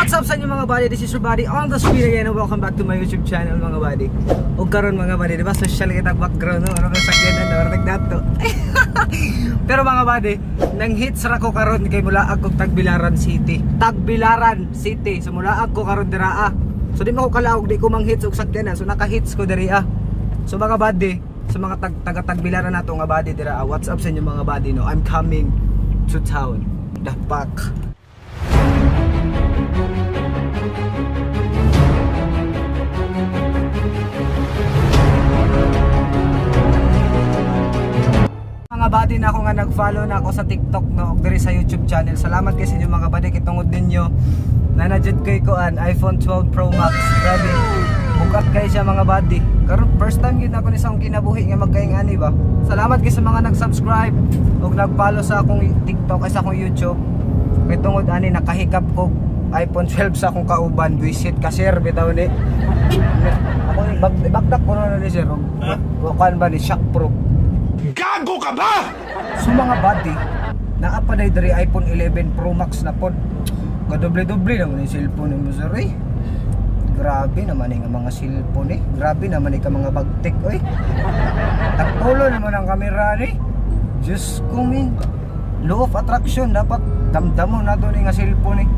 What's up sa inyo, mga buddy? This is your buddy on the screen again and welcome back to my YouTube channel, mga buddy. Ug karon, mga buddy, di ba social kita background, no? Ano sakyanan, no? Ano dato. Pero mga buddy, nang hits ra ko karon kay mulaag kog Tagbilaran City. Tagbilaran City. So mulaag ko karon diraa. So di mo ko kalaog di ko mang hits og sakyanan. So naka-hits ko diri ah. So mga buddy, sa mga taga Tagbilaran nato nga buddy dira, ah, what's up sa inyo, mga buddy, no? I'm coming to town. The fuck. Mga buddy na ako nga nag-follow na ako sa TikTok, no, ug diri sa YouTube channel. Salamat kay sa inyo, mga buddy, kay tungod ninyo na na jud koy kuan iPhone 12 Pro Max. Grabe. Bukat kay siya, mga buddy. Karon first time gyud ako ni sa akong kinabuhi nga magkaing ani ba. Salamat kay sa mga nag-subscribe ug nag-follow sa akong TikTok ay sa akong YouTube. Kay tungod ani nakahikap ko iPhone 12 sa akong kauban. Visit ka, sir, bitaw ni. Ako ni bagdak ko na ni sir. Kuan ba ni shock proof. Gago ka ba? So mga buddy, naa pa day diri iPhone 11 Pro Max na pod. Kadoble-doble naman yung cellphone mo, sir, eh. Grabe naman yung mga cellphone eh. Grabe naman yung mga bagtik oy. Tagtulo naman ang kamera ni. Diyos ko min. Law of attraction, dapat damdamon na to ni nga cellphone eh.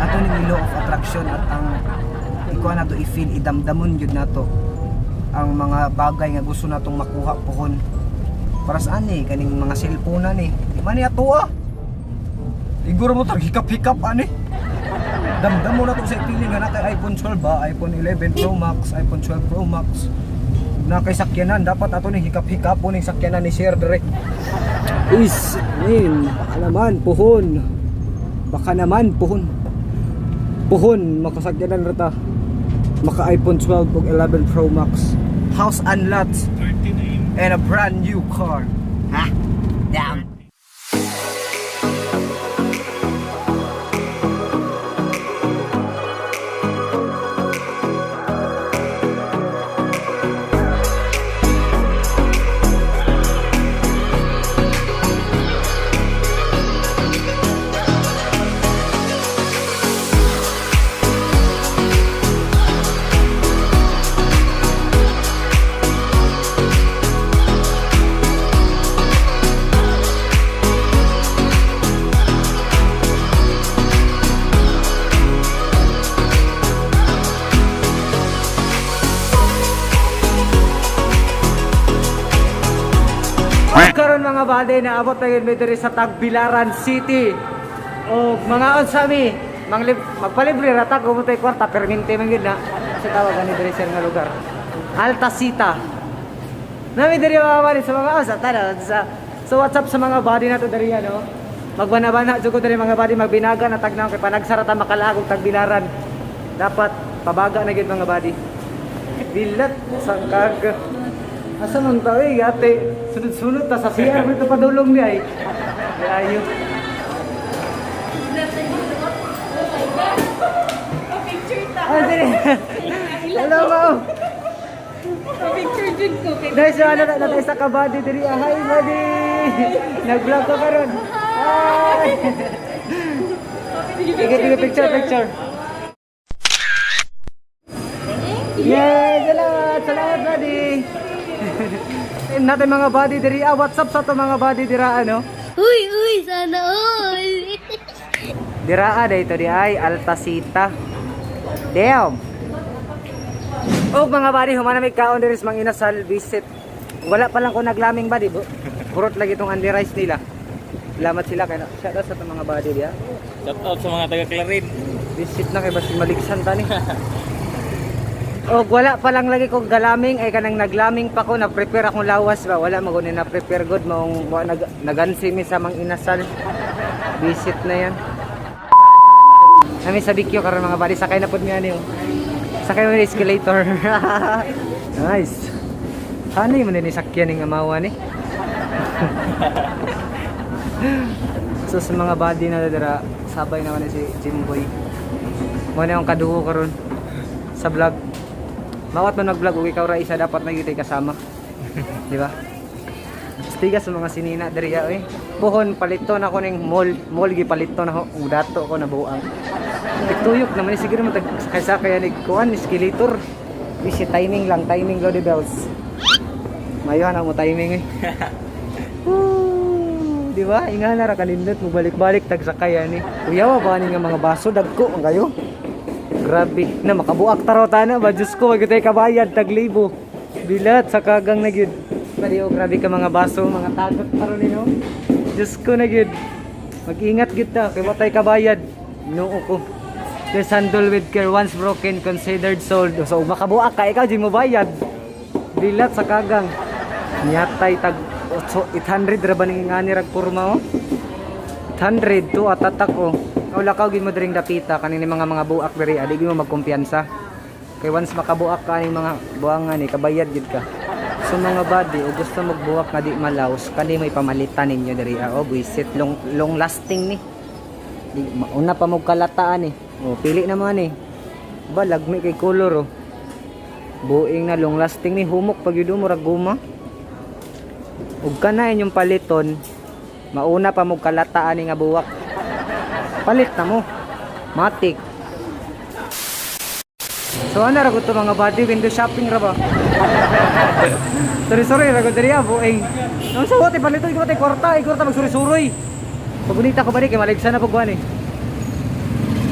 Ato ni law of attraction at ang ikuha nato i-feel, idamdamon yun nato ang mga bagay nga gusto natong makuha pohon. Para saan eh kaning mga cellphone ni, di man niya tuwa iguro mo tag hikap-hikap ani. Damdam mo na to sa feeling nga na kay iPhone 12 ba, iPhone 11 Pro Max, iPhone 12 Pro Max na kay sakyanan, dapat ato ni hikap-hikap po ning sakyanan ni Sir Dre is nin. Baka naman puhon, baka naman puhon, puhon makasakyanan ra ta, maka iPhone 12 ug 11 Pro Max, house and lot 39. and a brand new car. Ha? Damn. Karon, mga buddy, naabot na yun mi diri sa Tagbilaran City. O mga unsa mi, magpalibre ra ta kung tay kwarta permente man gyud na. Sa tawag ani diri sir nga lugar. Altasita. Nami diri, mga buddy, sa mga unsa tara sa. So what's up sa mga buddy nato diri ano? Magbana-bana jud ko diri, mga buddy, magbinaga na tagnaw kay panagsara ta makalaag og Tagbilaran. Dapat pabaga na gyud, mga buddy. Dilat sa kag. Asa man ta eh, ate? Sunod-sunod ta sa CR dito padulong ni ay. Ayo. Picture ta. Ah, dire. Hello, ma'am. Picture din ko. Kay Dahil sa ano na isa ka buddy diri. Ah, hi buddy. Nag-vlog ko karon. Hi. Sige, Sige, sige, picture, picture. Yay! Salamat! Salamat, buddy! Natin mga buddy diri. Ah, what's up sa to mga buddy dira ano? Uy, uy, sana all. Diraa dito di ay Altasita. Damn. Og mga buddy, humana may kaon diri sa Mang Inasal visit. Wala pa lang ko naglaming, buddy. Kurot lagi itong Andy rice nila. Salamat sila kay shout out sa itong mga buddy diya. Shout out sa mga taga Clarin. Visit na kay basin maligsan ta ni. Og wala pa lang lagi kong galaming ay kanang naglaming pa ko na prepare akong lawas ba, wala maguni na prepare good maong wa nag nagansi mi sa Mang Inasal. Visit na yan. Nami sa Bikyo karon, mga buddy, sakay na pud mi ani oh. Sakay mo ni escalator. Nice. Hanay man ni sakyan ning amawa ni. So sa mga buddy na dira, sabay naman ni si Jimboy. Mo na ang kaduo karon sa vlog. Mawat man mag-vlog ug ikaw ra isa, dapat na gyud kasama. Di ba? Tiga sa mga sinina diri eh. Puhon paliton ako ning mall, mall gipaliton ako ug dato ko nabuang. Tuyok naman ni siguro mo tag kaysa kaya ni kuan escalator. Busy timing lang, timing Lodi bells. Mayuhan ang mo timing eh. Woo! Di ba? Inga na ra kanindot mo balik-balik tag sakay ani. Kuyawa ba ni nga mga baso dagko man kayo. Grabe na makabuak taro tana ba, Diyos ko wag tay kabayad tag libo. Bilat sa kagang na gyud. Pari oh, grabe ka mga baso, mga tagot taro nino. Diyos ko na gyud. Mag-ingat gyud ta kay wa tay kabayad. Noo ko. This handle with care once broken considered sold. So makabuak ka ikaw di mo bayad. Bilat sa kagang. Niyatay tag 800 ra ba ning ngani rag kurma oh. 800 to atatak oh. Ikaw lakaw gid mo diring dapita kaning mga buak diri adi gid mo magkumpiyansa. Kay once makabuak ka ning mga buangan ni kabayad gid ka. So mga body o gusto magbuak nga di malaos kani may pamalitan ninyo diri ah, oh buisit long long lasting ni. Di mauna pa mo kalataan eh. Oh pili naman eh. Ba lagmi kay color oh. Buing na long lasting ni humok pag yun murag guma. Ug kana inyong paliton, mauna pa mo kalataan ni nga buwak. Palit na mo. Matik. So ano ra to mga body window shopping ra ba? Sorry sorry ra ko diri ah, buing. Nung sa wote paliton ko tay kwarta, ay kwarta magsuri-suroy. Pagunita ko balik kay maligsan na pagkuan eh.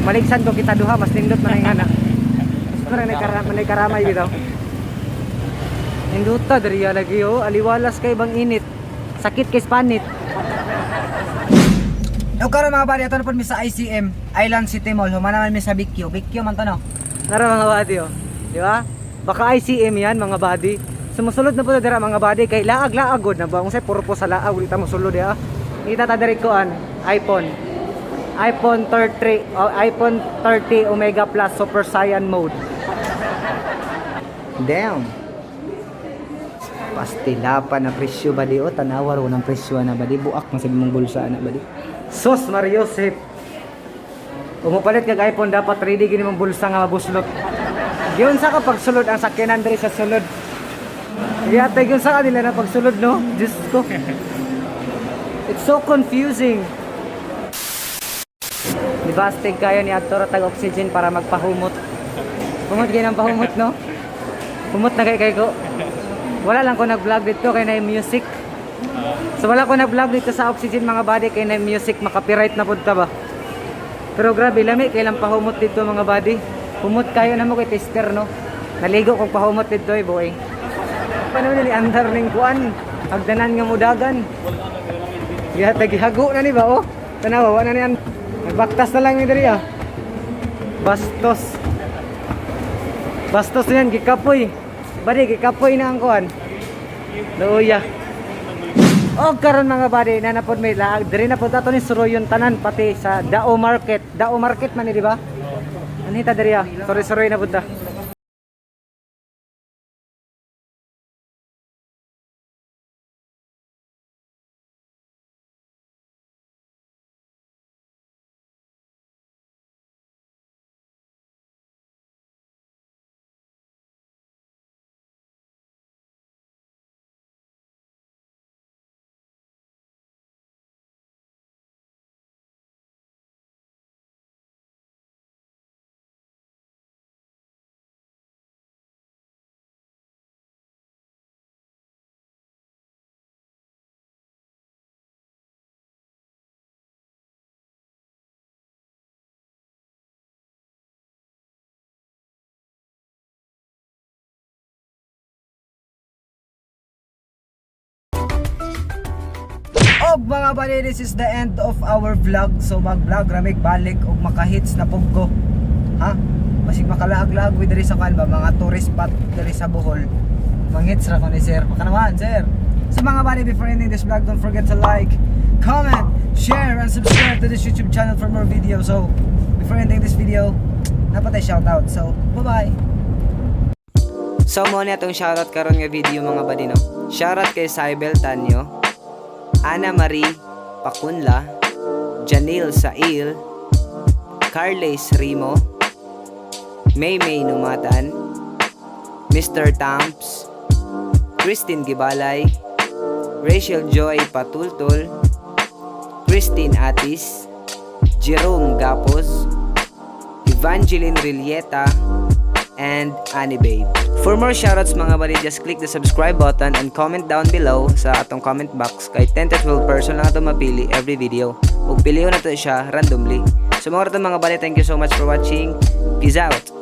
Maligsan ko kita duha mas nindot man ang ana. Mas parang nagkaramay karamay bitaw. Induta diri lagi oh, aliwalas kay bang init. Sakit kay spanit. O karon mga bari, ato na po mi sa ICM, Island City Mall. Humana man mi sa BQ. BQ man to no. Nara mga body oh. Di ba? Baka ICM yan mga body. Sumusulod na po na dira mga body kay laag-laag gud na ba unsay purpose sa laag ulit mo sulod ya. Kita ta diri ko an iPhone. iPhone 33 oh, iPhone 30 Omega Plus Super Saiyan mode. Damn. Pastila pa na presyo ba di o tanawa ro ng presyo na ba di buak man sa imong bulsa na ba di. Sos Mariosep. Umupalit kag iPhone dapat ready gini mong bulsa nga mabuslot. Giun sa ka pagsulod ang sakyanan diri sa sulod. Yata giun sa kanila na pagsulod no. Diyos ko. It's so confusing. Di ba astig kayo ni Actor tag oxygen para magpahumot. Humot gay ng pahumot no. Humot na kay kay ko. Wala lang ko nag-vlog dito kay na music. So wala ko nag-vlog dito sa Oxygen mga buddy kay na music makapiright na pud ta ba. Pero grabe lami kay lang pahumot dito mga buddy. Humot kayo na mo kay tester no. Naligo kog pahumot dito eh boy. Paano ni andar ning kuan? Hagdanan nga mudagan. Gihatag gihago na ni ba oh. Tanawa wa na ni an. Nagbaktas na lang ni diri ah. Bastos. Bastos yan gikapoy. Badi gikapoy na ang kuan. Luya. Og karon mga badi na napod may laag diri na pod ato ni suroyon tanan pati sa Dao Market. Dao Market man ni di ba? Anhita diri ah. Sorry suroy na pud ta. Og mga bali, this is the end of our vlog. So mag-vlog ramig balik og makahits na pug ko. Ha? Basig makalaag-laag with diri sa kan ba mga tourist spot diri sa Bohol. Manghits ra ko ni sir. Baka naman, sir. So mga bali, before ending this vlog, don't forget to like, comment, share, and subscribe to this YouTube channel for more videos. So, before ending this video, napatay shoutout. So, bye-bye! So mo na itong shoutout karon nga video mga badi no. Shoutout kay Cybel Tanyo, Ana Marie Pacunla, Janil Sail, Carles Rimo, May May Numatan, Mr. Tamps, Christine Gibalay, Rachel Joy Patultol, Christine Atis, Jerome Gapos, Evangeline Rillieta, and Annie Babe. For more shoutouts, mga bali, just click the subscribe button and comment down below sa atong comment box kay 10 to 12 person lang ato mapili every video. Ug pilion nato siya randomly. So mga mga bali, thank you so much for watching. Peace out!